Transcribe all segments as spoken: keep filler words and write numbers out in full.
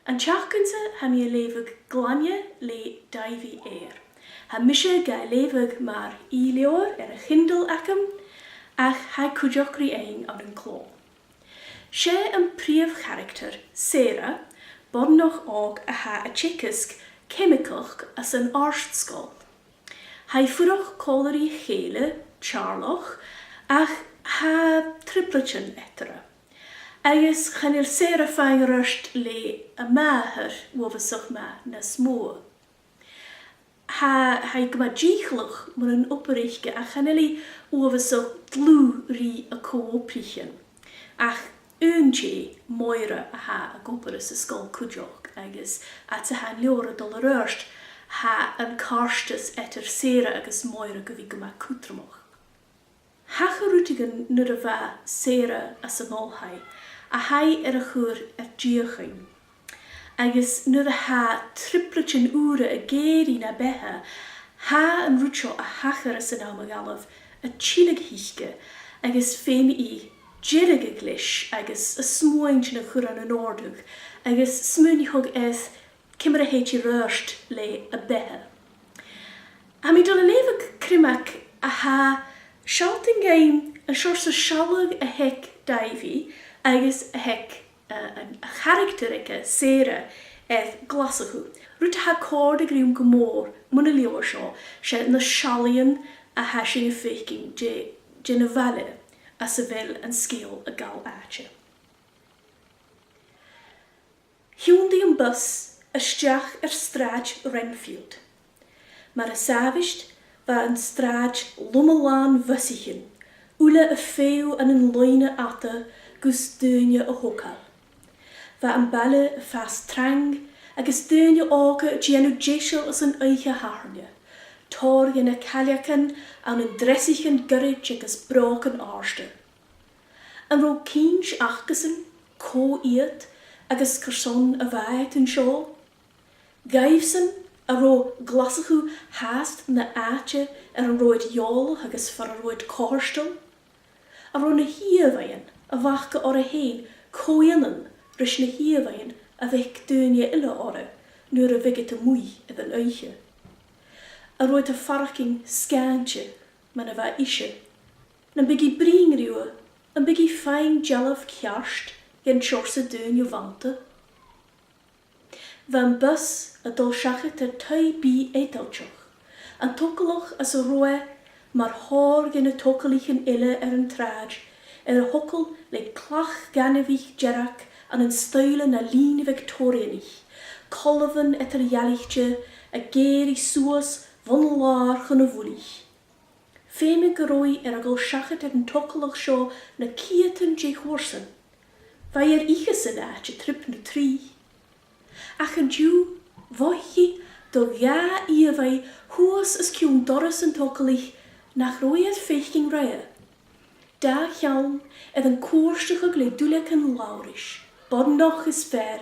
An t-seachdain-sa tha mi a' leughadh Glainne le Daibhidh Eyre. Tha mise ga leughadh mar e-leabhar air a' Kindle agam, ach tha e cuideachd ri fhaighinn ann an clò. 'S e am prìomh charactar Sarah, boireannach òg a tha a' teagasg ceimigeachd anns an àrd-sgoil. Tha i a' fuireach còmhla ri a chèile, Teàrlach, ach tha trioblaidean eatarra. Agus chan eil Sarah a' faighinn air adhart le a màthair uabhasach math nas motha. Tha, tha i gu math dìcheallach mun an obair aice, ach chan eil i uabhasach dlùth ri a co-obraichean. Ach aon tè, Moira, a tha ag obair anns an sgoil cuideachd, agus fhad 's a tha an leabhar a' dol air adhart, tha an càirdeas eadar Sarah agus Moira gu bhith gu math cudromach. Thachair rudeigin nuair a bha Sarah anns an oilthigh a tha i air a chur air dìochuimhn'. Agus nuair a tha trioblaidean ùra ag èirigh na beatha, tha an rud seo a thachair anns an àm a dh'fhalbh a' tilleadh thuice, agus feumaidh i dèiligeadh leis agus a smuaintean a chur ann an òrdugh, agus smaoineachadh air ciamar a thèid i air adhart le a beatha. Tha mi a' dol a leughadh criomag a tha a' sealltainn dhuinn an seòrsa sealladh a th' aig Daibhidh agus a th' aig, eh, an, a' charactar aige, Sarah, air Glaschu. Rud a tha a' còrdadh rium gu mòr mun an leabhar seo, 's e na seallaidhean a tha sinn a' faicinn de, de na bailtean anns a bheil an sgeul a' gabhail àite. Thionndaidh am bus a-steach air Sràid Renfield. Mar as àbhaist, bha an t-sràid loma-làn busaichean, uile a' feitheamh ann an loidhne fhada gus daoine a thogail. Bha am baile a' fàs trang agus daoine òga a' dèanamh deiseil airson oidhche Shathairne, tòrr dhe na caileagan ann an dreasaichean goirid agus brògan àrda. An robh cinnt acasan cò iad agus carson a bha iad an seo? Dhaibhsan an robh Glaschu fhathast na àite air an robh iad eòlach agus far an robh iad comhartail? An robh na h-ìomhaighean a bh' aca orra fhèin co-ionann ris na h-ìomhaighean a bh' aig daoine eile orra nuair a bhiodh iad a-muigh air an oidhche? An robh iad a' faireachdainn sgàinte mar a bha ise? Nam biodh i a' bruidhinn riutha, am biodh i a' faighinn dealbh ceart dhen t-seòrsa daoine a bh' annta? Bha am bus a' dol seachad air taigh-bìdh Eadailteach, an togalach anns an robh e, mar thòrr dhe na togalaichean eile air an t-sràid, air a thogail le clach-ghainmhich dearg ann an stoidhle na linn Bhictòrianach, colbhan eadar-dhealaichte ag èirigh suas bhon làr chun a' mhullaich. Feumaidh gun robh i air a dhol seachad air an togalach seo na ceudan de chuairt-san. Bha i air ithe san àite triop no trì. Ach an-diugh, mhothaich i do dhà ìomhaigh shuas os cionn doras an togalaich nach robh i air faicinn roimhe. Dà cheann air an cuairteachadh le duilleagan labhrais, boireannach is fear,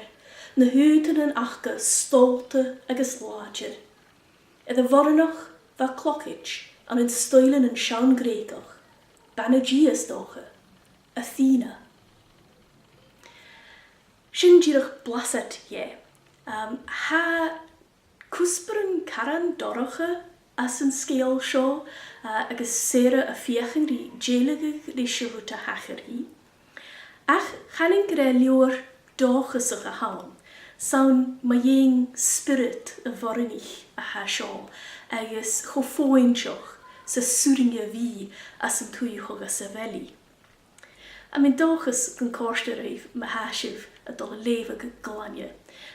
na h-aodainn aca stòlda agus làidir. Air a' bhoireannach bha clogaid ann an stoidhle nan seann Ghreugach, bana-dia is dòcha, Athena. Sin dìreach blasad dheth. Um, tha cuspairean caran dorcha anns an sgeul seo, uh, agus Sarah a' feuchainn ri dèiligeadh ris an rud a thachair dhi. Ach chanainn gur e leabhar dòchasach a th' ann, 's ann mu dheidhinn spiorad a' bhoireannaich a tha seo, agus cho fòghainteach 's as urrainn a bhith anns an t-suidheachadh anns a bheil i. Tha mi an dòchas gun còrd e ribh ma tha sibh a' dol a leughadh Glainne,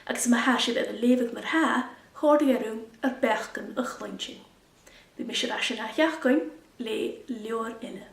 agus ma tha sibh air a leughadh mar-thà, chòrdadh e rium ur beachdan a chluinntinn. Bidh mise air ais an ath-sheachdain le leabhar eile.